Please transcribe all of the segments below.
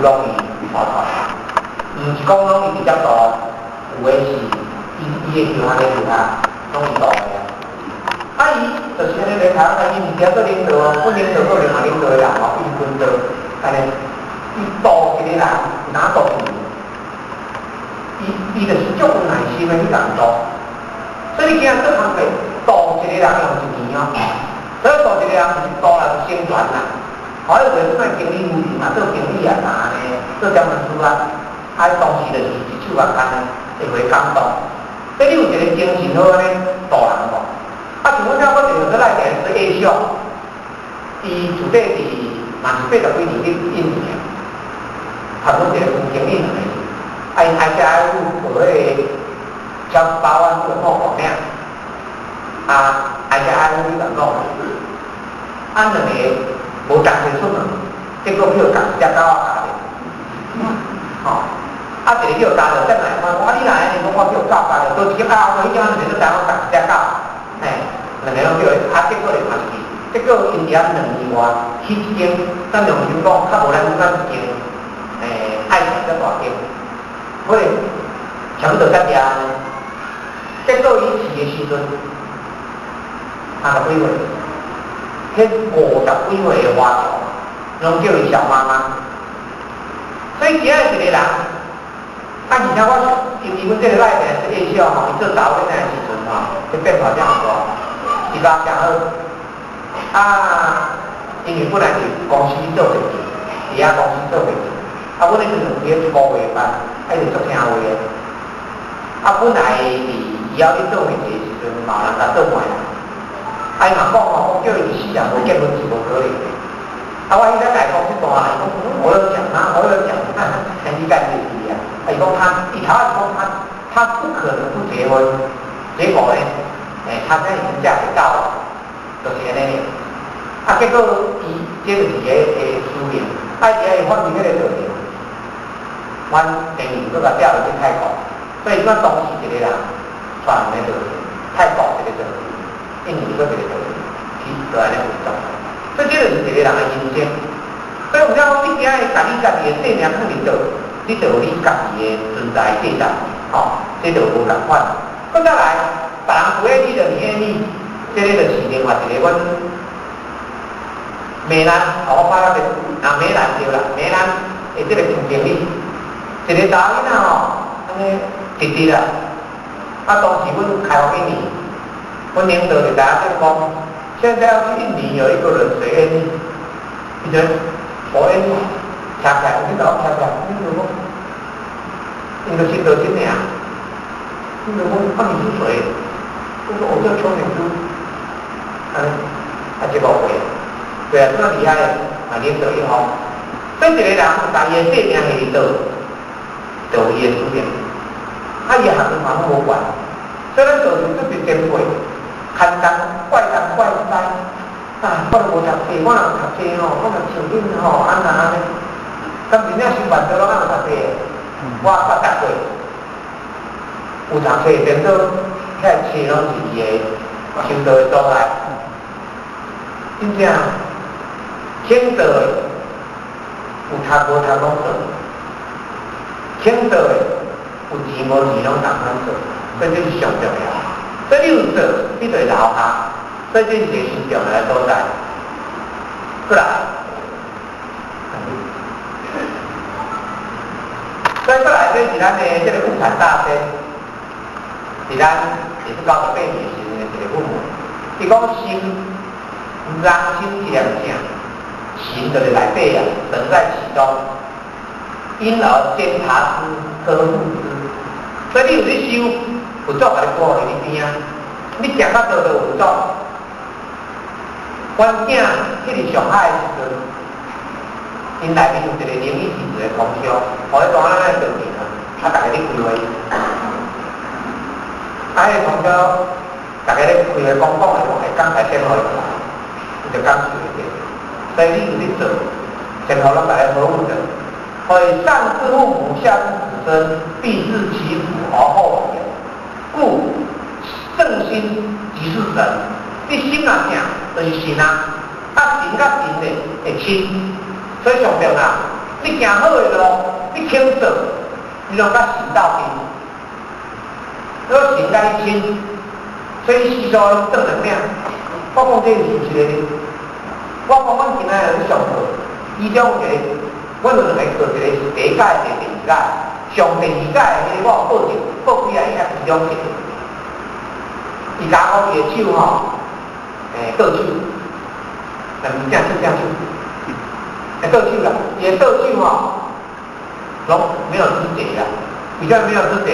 攏伊帶出來，毋是講攏伊直接度，有的是伊伊會叫他咧叫他，攏伊度的啊。啊，伊就是按呢來台灣，伊毋是做領導哦，阮領導閣另外領導的人哦，伊是分導，按呢，伊度一個人，有哪度伊？伊伊就是足有耐心的去共度，所以你今仔做工課，度一個人用一年哦，所以度一個人毋是度啦，是宣傳啦。好，有的做經理夫人嘛，做經理啊啥呢，做專門書啊，啊，當時就是一手共牽呢，會會感動。所以你有一個精神好按呢度人無？啊，像阮遮我一個說內底是下屬，伊自細佇嘛是八十幾年去印尼啊，含阮一個副經理兩個，啊，𪜶愛食愛有學彼個小包灣去破國嶺，啊，愛食愛有去共講，啊，兩個無同齊出門，結果去予共一隻狗仔咬著，吼，啊，一個去予咬著，轉來看，講啊，你哪會按呢？講我去予狗咬著，佗一間啊，彼間兩個都知影講共一隻狗，嘿，兩個攏叫伊，啊，結果就嘛是，結果𪜶佇遐2年外起一間，咱良心講，較無咱咱一間，愛情遮大間，可能差不多遮爾按呢。結果伊飼的時陣，30幾歲，彼50幾歲的華僑，攏叫伊小媽媽。所以今仔一個人，啊，而且我因為阮這個內面是下小吼，伊做查某囡仔的時陣吼，伊變化這樣大，伊甲誠好。啊，因為本來佇公司做會計，佇遐公司做會計，啊，阮彼陣有開一個月班，啊，伊就做聽話的。啊，本來佇伊猶咧做會計的時陣，嘛有人共做媒啦。啊，伊嘛講吼，講叫伊一世人無結婚是無可能的。啊，我彼個大公司大伊講，我有講啊，我有講，很你幹這事啊。啊，伊講他，伊頭仔是講他，他不可能不結婚。結果呢，欸，他現在已經嫁給大了，就是按呢。啊，結果伊這就是伊的使命。啊，伊會發明彼個道理，阮等於閣共調入去泰國，所以阮當時一個人傳兩个道理，泰國一個道理，印尼閣一個道理，去就按呢運作。所以這就是一個人的人生。所以有影講，你今日共你家己的性命囥佇佗，你就有你家己的存在價值，吼，這就無仝款。閣再來，別人不愛你就你愛你，這個就是另外一個阮美蘭，哦，我拍到這啊，美蘭對啦，美蘭的這個總經理，一個查某囡仔吼，按呢直直啦。啊，當時阮開發印尼，阮領導就大家講，現在要去印尼有一個人誰願意？伊就我願意，徛起來，你就徛起來，你就講，𪜶就信到真爾，𪜶就講，啊你是誰？我說我叫邱美珠，按呢，啊這個會，對啊，這麼厲害的，啊領導一方，所以一個人共伊的性命佇佗，就有伊的使命，啊伊的學問嘛攏無關，所以咱做人特別前輩，牽東怪東怪西，啊，我都無讀冊，我若有讀冊吼，我若像恁吼，按那按呢，敢真正想辦法攏按有讀冊的，我捌讀過，有讀冊變做遐冊攏是伊的修道的所在，真正肯做的有讀無讀攏做，肯做的有錢無錢攏仝款做，所以這是上重要。所以你有做，你就會留下，所以這是一個上重要的所在。過來，所以過來，這是咱的這個物產大師，是咱也是98年時陣的一個父母。伊講心，人心一念正，神就是內底啊，神在其中，因而監察之，呵護之。所以你有咧修，佛祖共你保護佇你邊仔，你行較倒就有佛祖。阮囝去佇上海的時陣，𪜶內面有一個靈異體質的同修，予彼當咱來倒去啊，啊，逐家咧開會，啊，彼個同修，逐家咧開會講講的，會講來先予伊來，伊就感受會著。所以你有咧做，前後攏共你保護著。所以上至父母，下至子孫，必自其福而後己。故正心即是神。你心若正，就是神啊。啊，神佮神呢會親，所以上重要。你行好的路，你肯做，你攏佮神鬥陣，你神佮你親，所以吸收正能量。我講這是事實的。我講阮今仔日去上課，其中一個，阮有兩個課，一個是第一屆，一個第二屆。上第二屆的彼個我有報一報幾啊，伊遐其中一個。伊共我講伊的手吼，倒手，但毋是正手正手，倒手啦，伊的倒手吼，攏沒有知覺啦。為啥沒有知覺？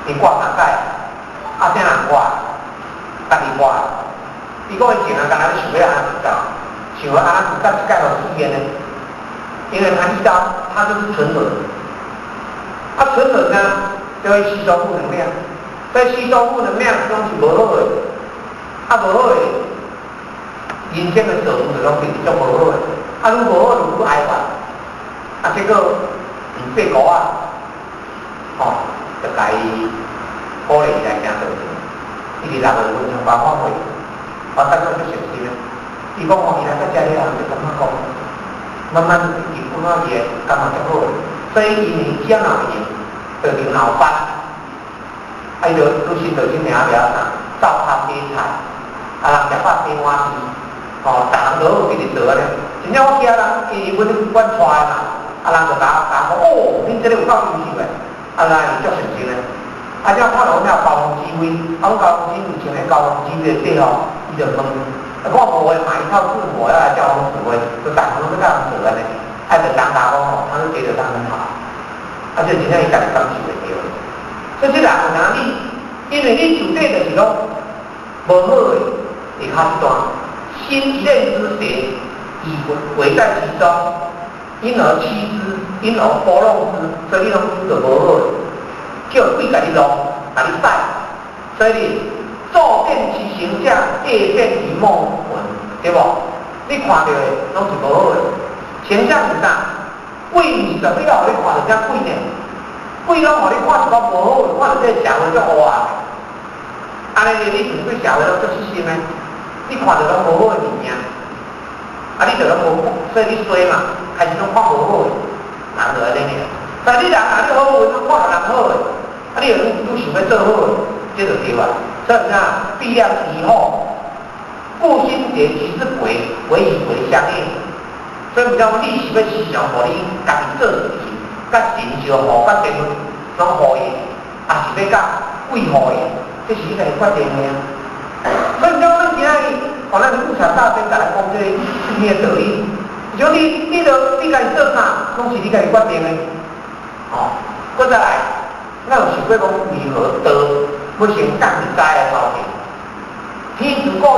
伊掛三擺，啊，啥人掛？家己掛。伊講伊前啊，敢若想欲按怎自殺，想欲按怎自殺，一蓋就死的呢？因為他一刀，他就是沉淪。啊，沉淪呢，就會吸收負能量，所以吸收負能量攏是無好的，啊，無好的，人生的道路就攏變足無好的，啊，愈無好就愈哀怨，啊，結果毋世孤啊，吼，就共伊鼓勵伊來行道場。伊佇6月份參加法會，我感覺足誠心的。伊講吼，伊來到遮了後，就感覺講，慢慢伊感覺伊會感覺足好的。所以因為只若有閒，就靈腦班，啊，伊就愈信就去領了啥，灶跤洗菜，啊，人食飽洗碗匙，吼，逐項都好，直直做按呢。真正我其他人，因為阮阮帶的嘛，啊，人就共我講，哦，恁這个有夠優秀的，啊，咱伊足誠心的。啊，這看到阮遐交通指揮，啊，阮交通指揮穿咧交通指揮的制服，伊就問，啊，我無會買一套字幕要來叫阮指揮，就逐項攏欲共人做按呢，啊，就當教講吼，他就覺得他很好，啊，這真正伊家己感受會著。所以這人有哪你，因為你受底就是攏無好的，會較大，心一念之邪，以為在其中，因而欺之，因而撥弄之，所以你攏做無好的，叫鬼共你弄，共你使，所以你晝見其形象，夜見其夢魂，對無？你看著的攏是無好的，形象是啥？鬼毋是十你予你看著遮鬼呢？鬼攏予你看一寡無好的，看著這個社會足黑暗的，按呢你是對社會攏足失心的？你看著攏無好的物件，啊，你就攏無，所以你衰嘛，開始攏看無好的，人就按呢爾。但你人若你好運，攏看著人好的，啊，你就愈愈想欲做好的，這就對啊。所以啥？比量以後，故心結其實鬼，鬼與鬼相應。所以毋講你是欲時常予你家己做事情，佮神相呼，佮天攏呼應，抑是欲佮鬼呼應，這是你家己決定的啊。所以毋講咱今仔日，哦，咱富察大仙共咱講這個啥物的道理？就你，你著你家己做啥，攏是你家己決定的。吼，閣再來，咱有想過講為何道欲先降佇知的頭前？天主故意。